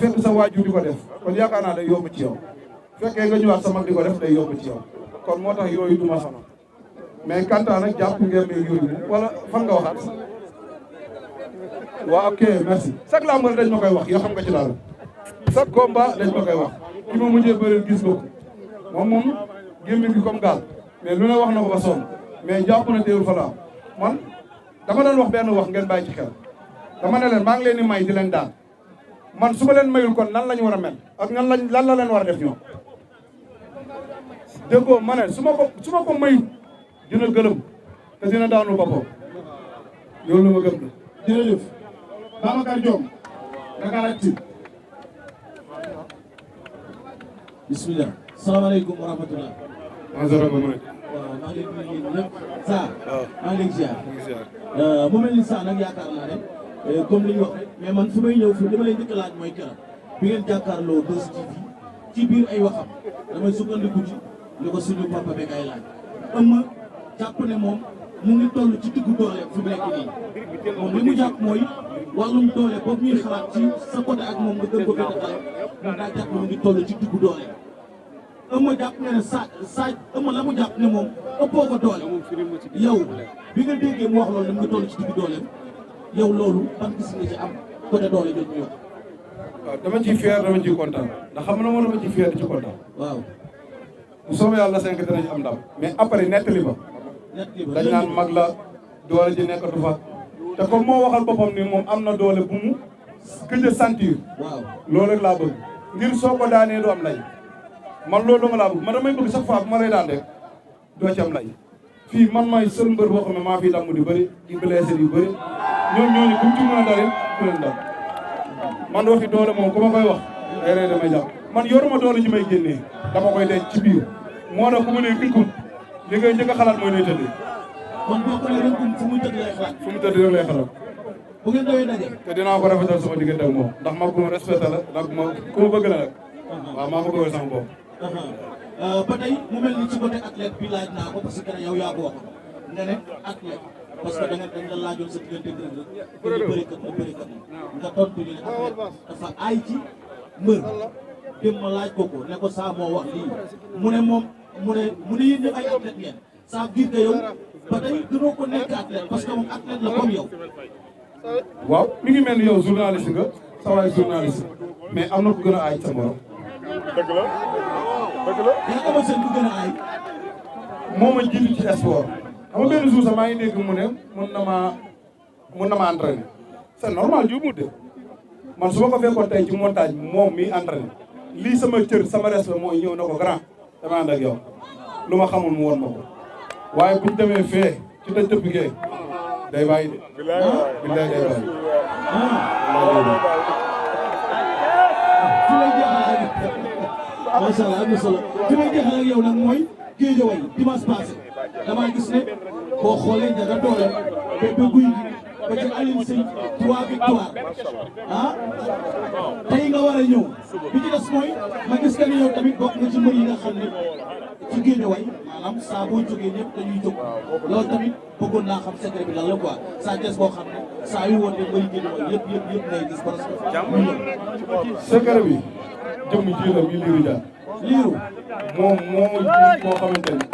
fekk sa waajur di ko def kon yaakaar naa day yomb ci yow fekkee nga ñëwaat sa mag di ko def day yomb ci yow kon moo tax yooyu du ma sonal mais kantaan nag jàpp ngeen ne yooyu wala fan nga waxaat waaw ok merci chaque lamb dañ ma koy wax yoo xam nga ci daal chaque combat dañ ma koy wax ki ma mujjee bëri gis nga ko moom gémmiñ gi comme gaal mais lu ne wax na ko ba sonn mais jàpp na teewul fa la man dama doon wax benn wax ngeen bàyyi ci xel dama ne leen maa ngi leen di may di leen daan man su ma leen mayul kon lan la ñu war a mel ak lan la leen war a def ñoom déggoo ma ne su ma ko mayul dina gëlëm te dina daanu boppam loolu la ma gëm la. jërëjëf Babacar Diome Dakaractu. bismillah salaamaaleykum wa rahmatulah. waaw maa ngi leen di nuyu ñëpp Saa. maa ngi leen di ziar. mu mel ni Saa nag yaakaar naa ne comme li ñu wax rek mais man su may ñëw fii li ma leen njëkk a laaj mooy keroog bi ngeen jàkkaarloo 2STV ci biir ay waxam damay sukkandiku ci li ko suñu papa beeg ay laaj. ëmma jàpp ne moom mu ngi toll ci diggu doole fi mu nekk nii moom li mu jàpp mooy wàllum doole boobu ñuy xalaat ci sa côté ak moom nga gën ko gën a xalaat moom daa jàpp ne mu ngi toll ci diggu doole. ëmma jàpp ne ne ëmma la mu jàpp ne moom ëppoo ko doole yow bi nga déggee mu wax loolu ne mu ngi toll ci diggu dooleem yow loolu ban gis nga ci am côté doole jot ñu yokk. waaw dama ciy fier dama ciy kontaan ndax xam na moo dama ciy fier di ci kontaan. waaw. bu soobee yàlla 5 dinañ am ndam mais après nettali ba dañ naan mag la doole ji nekkatu fa te comme moo waxal boppam ni moom am na doole bu mu gëj a sentir. waaw loolu rek laa bëgg ngir soo ko daanee du am lay man loolu nga laa bëgg man damay bëgg chaque fois bu ma lay daan rek doo ci am lay fii man may seul mbër boo xam ne maa fi damm di bëri di blessé yu bëri ñooñu buñ ci mën a dalit ku leen dal man waxi doole moom ku ma koy wax day rey damay jàpp man yoruma doole ji may génnee dama koy denc ci biir moo tax ku ma nee rinkum li ngay njëkk a xalaat mooy lay tëddee. kon boo ko nee rinkum fu muy tëdd lay xalaat. fu mu tëdd rek lay xalaat. bu ngeen doyee daje. te dinaa ko rafetal sama diggante ak moom ndax mag bu ma respecté la ndax ku ma bëgg la nag. waaw maa ma bëggoon sama bopp. ba tey mu mel ni ci côté athlète bi laaj naa ko parce que yow yaa ko wax nga ne athlète parce que dañ la laajoon sa diggante rek bërikat na bërikat nga tontu ñu ne athlète dafa aay ci mbër dem ma laaj ko ne ko saa moo wax lii mu ne moom mu ne yéen ñëpp ay athlète ngeen ça veut dire que yow ba tey gënoo ko nekk athlète parce que moom athlète la comme yow. waaw mi ngi mel ni yow journaliste nga sa waay journaliste mais am na ku gën a aay sa morom. dëgg la dëgg la. yaa amoon seen ku gën a aay. moo ma jiitu ci sport. xam nga benn jour sax maa ngi dégg mu ne mun na ma entraîner c'est normal juumut de man su ma ko fekkoon tey ci montage moom mi entraîner lii sama cër sama respect mooy ñëw na ko grand dama ànd ak yow lu ma xamul mu woon ma ko waaye buñ demee fee ci dëj tëpp gee day bàyyi de. billaay day bàyyi. fi lay jeexal ak macha allah am na solo fi may jeexal ak yow nag mooy Guédiawaye dimanche passé damaa gis ne boo xoolee Ndiaga Dolé Bébé Gouy Gui ba ci Alioune Seye 3 victoires ah tey nga war a ñëw bi ci des mooy ma gis que ni yow tamit bokk nga ci mbër yi nga xam ne ci Guédiawaye maanaam saa boo jógee ñëpp dañuy jóg loolu tamit bëggoon naa xam secret bi lan la quoi saa des boo xam ne saa yu woon de mbëri Guédiawaye yëpp ngay gis parce que secret bi jëmm ji la mi liiru jaar liiru moom moo ji koo xamante ni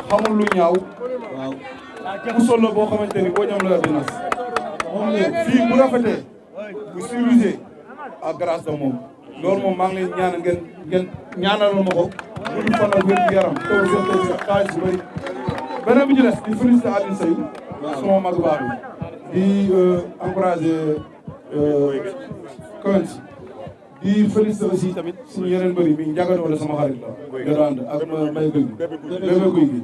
xamul lu ñaaw waaw ku solo boo xamante ni boo ñam la di nas moom liiru fii bu rafetee bu civilisé à grâce de moom loolu moom maa ngi leen ñaan ngeen ñaanal ma ko gudd fan ak wér gu yaram taw seen xaalis bu bëri beneen bi ci des di félicité Alioune Seye sama mag baax bi di encouragé Coens di félicité aussi tamit suñu yeneen bëri mi Ndiaga Dolé sama xarit la nga ànd ak may gël Bébé Gouy Gui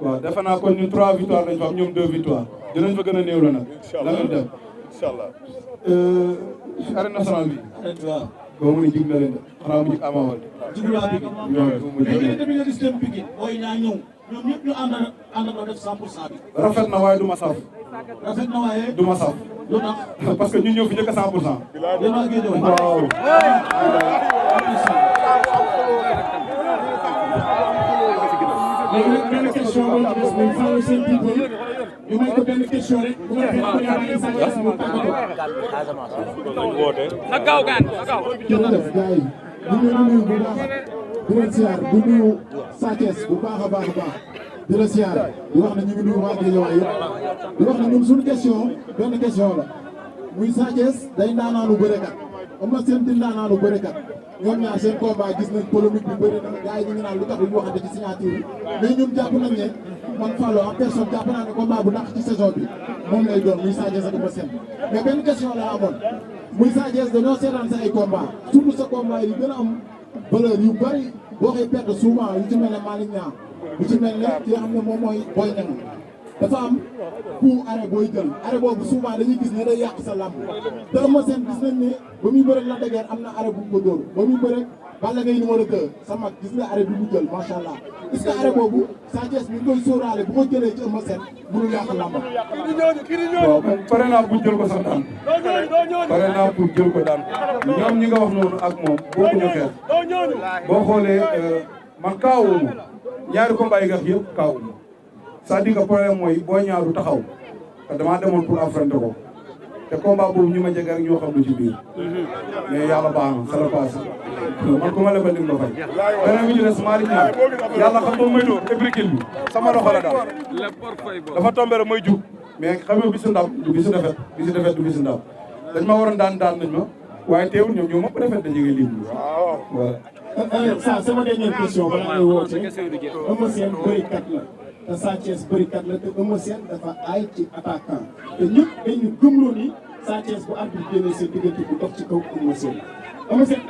waaw defe naa kon ñu 3 victoires lañ fa am ñoom 2 victoires dinañ fa gën a néew la nag la ngeen dem inshallah arène nationale bi waaw boo mu ne jig na leen de xanaa mu jig Ama Baldé jigulaa bi mu léegi jig tamit nga gis dem Pikine booy ñaa ñëw ñoom ñëpp ñu àndandoo def 100% bi rafet na waaye du ma saf rafet na waaye du ma saf lu tax parce que ñu ñëw fi njëkk a 100%. yéen waa Guédiawaye waaw. léegi nag benn question boo ci des mooy Fallou Sène People ñu may ko benn question rek bu ko defee après bàyyi Sa Thiès mu tàggatoo. na gaaw gaan na gaaw. jërëjëf gars yi ñu ngi leen di nuyu bu baax di leen siyaar di nuyu Sa Thiès bu baax a baax a baax di la siyaar di wax ne ñu ngi nuyu waa Guédiawaye yëpp di wax ne ñun suñu question benn question la muy Sa Thiès day ndaanaanu bërekat am na seen di ndaanaanu bërekat ñoom ñaar seen combat gis nañ polémique bi bëri na gars yi ñu ngi naan lu tax duñu waxante ci signature yi mais ñun jàpp nañ ne man Fallou en personne jàpp naa ne combat bu dàq ci saison bi moom lay doon muy Sa Thiès ak Eumeu Sène mais benn question la amoon muy Sa Thiès dañoo seetaan sa ay combat surtout sa combat yi gën a am valeur yu bëri boo koy perdre souvent yu ci mel ne Malick Niang yu ci mel ne ki nga xam ne moom mooy Boy Niang dafa am coup arrêt booy jël arrêt boobu souvent dañuy gis ne day yàq sa làmb te Eumeu Sène gis nañ ne ba muy bëre la dëgër am na arrêt bu ko dóor ba muy bëre Balla Gaye numéro 2 sa mag gis nga arrêt bi mu jël macha allah est-ce que arrêt boobu Sa Thiès mi ngi koy sóoraale bu ko jëlee ci Eumeu Sène mënul yàq làmb. waaw man pare naa pour jël ko sax daan pare naa pour jël ko daan ñoom ñi nga wax noonu ak moom bokkuñu xeex boo xoolee man kaawuma ñaari combat yi nga wax yëpp kaawuma c'est-à-dire que problème mooy boo ñaaru taxaw te damaa demoon pour affronter ko te combat boobu ñu ma jege rek ñoo xam lu ci biir mais yàlla baax na ça le passe man ku ma lebal lim la fay beneen bi ñu des Malick Niang yàlla xam nga may dóor ébrikil bi sama loxo la daal dafa tombé rek mooy jug mais xam nga bisu ndam du bisu defet bisu defet du bisu ndam dañ ma waroon daan nañ ma waaye teewul ñoom ñoo ma defet dañu ngi lim voilà ça sama dernière question balaa ngay woote Eumeu Sène bërikat la te Sa Thiès bërikat la te Eumeu Sène dafa aay ci attaquant te ñëpp dañu gëmloo ni Sa Thiès bu arbitre génnee seen diggante bu dox ci kaw Eumeu Sène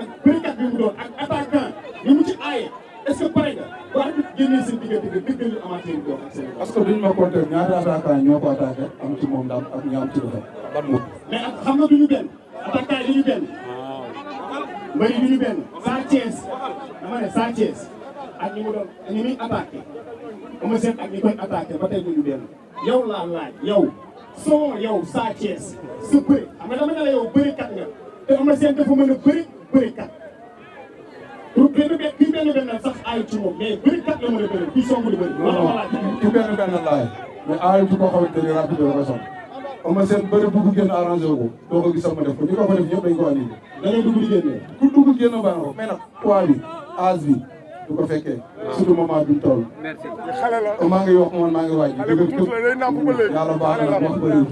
ak bërikat bi mu doon ak attaquant ni mu ci aaye est-ce que pare nga bu arbitre génnee seen diggante nga dëggal lu amateur bi doon ak Sénégal. parce que duñ ma compter ñaata attaquant ñoo ko attaqué am ci moom daam ak ñi am ci defet ban moom mais ak xam nga duñu benn attaquant yi duñu benn mbëri duñu benn Sa Thiès dama ne Sa Thiès ak ñi mu doon ñi muy attaqué Eumeu Sène ak ñi koy attaqué ba tey duñu benn yow laa laaj yow soo yow Sa Thiès sa bëri xam nga dama ne la yow bërikat nga te Eumeu Sène dafa mën a bërikat pour benn sax ay ci moom mais bërikat la mën a bëri kii songu di bëri. ci benn laay mais aay ci koo xamante ni rapide la ko sonn Eumeu Sène bëri dugg génn arrangé wu ko doo ko gis sama def ko ñi ko fa def ñëpp dañ ko andi dañoo dugg di génne ku dugg génn baax na ko mais nag poids bi âge bi du ko fekkee surtout moment bi mu toll. maa ngi wax moom maa ngi waaj. yàlla baax na wax bëri.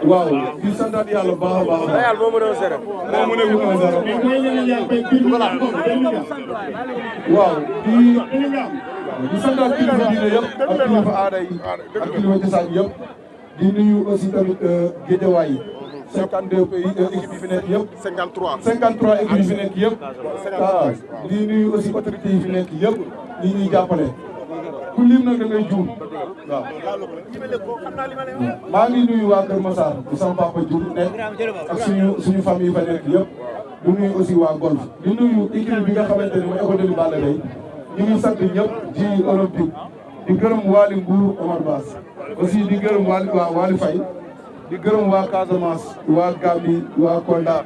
waaw di santaat yàlla baax a baax. Real moo mën a zéro. moo mën a wut zéro. waaw di santaat kilifa diine yëpp ak kilifa aada yi ak kilifa cosaan yëpp di nuyu aussi tamit Guédiawaye 52 pays équipe yi fi nekk yëpp. 53 équipe yi fi nekk yëpp. waaw di nuyu aussi autorités yi fi nekk yëpp ñi ñuy jàppale. ku lim nag da ngay juum waaw. maa ngi nuyu waa Kër Massar bu sama papa Diouf nekk ak suñu famille yi fa nekk yëpp. di nuyu aussi waa golf di nuyu équipe bi nga xamante ne mooy école de Balla Gaye ñu ngi sant ñëpp ci olympique di gërëm Waly Mbour Omar Bass aussi di gërëm Waly Faye di gërëm waa Casamance waa Gambie waa Kolda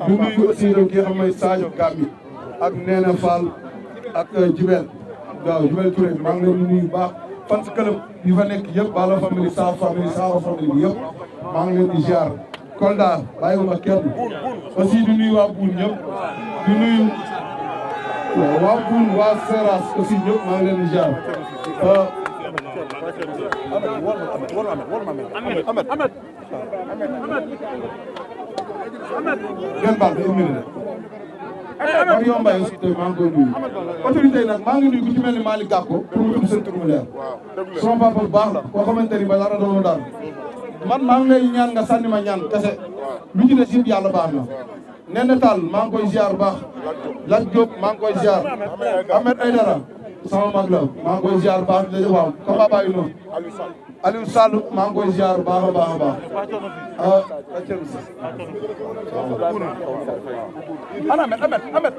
di nuyu aussi ki nga xam mooy Sadio Gambie ak Néné Fall ak Jibel waaw Jibel Touré maa ngi leen di nuyu baax fan si club yi fa nekk yëpp Balla famille Sakho famille bi yëpp maa ngi leen di ziar Kolda bàyyiwuma kenn aussi di nuyu waa Boune ñëpp di nuyu waa Boune waa Seras aussi ñëpp maa ngi leen di ziar ngeen baal ba une minute war yoo mbay aussi tey maa ngi koy nuyu autorité yi nag maa ngi nuyu ku ci mel ni Malick Gakou pour mu tudd seen tur mu leer sama papa bu baax la koo xamante ni ba dara doonu daal man maa ngi lay ñaan nga sànni ma ñaan kese lu ci des yëpp yàlla baax na Néné Tall maa ngi koy ziar baax Lat Diop maa ngi koy ziar Ahmed Aïdara sama mag la maa ngi koy ziar baax waaw kama bàyyi noonu Aliou Sall maa ngi koy ziar baax a baax a baax Ahmed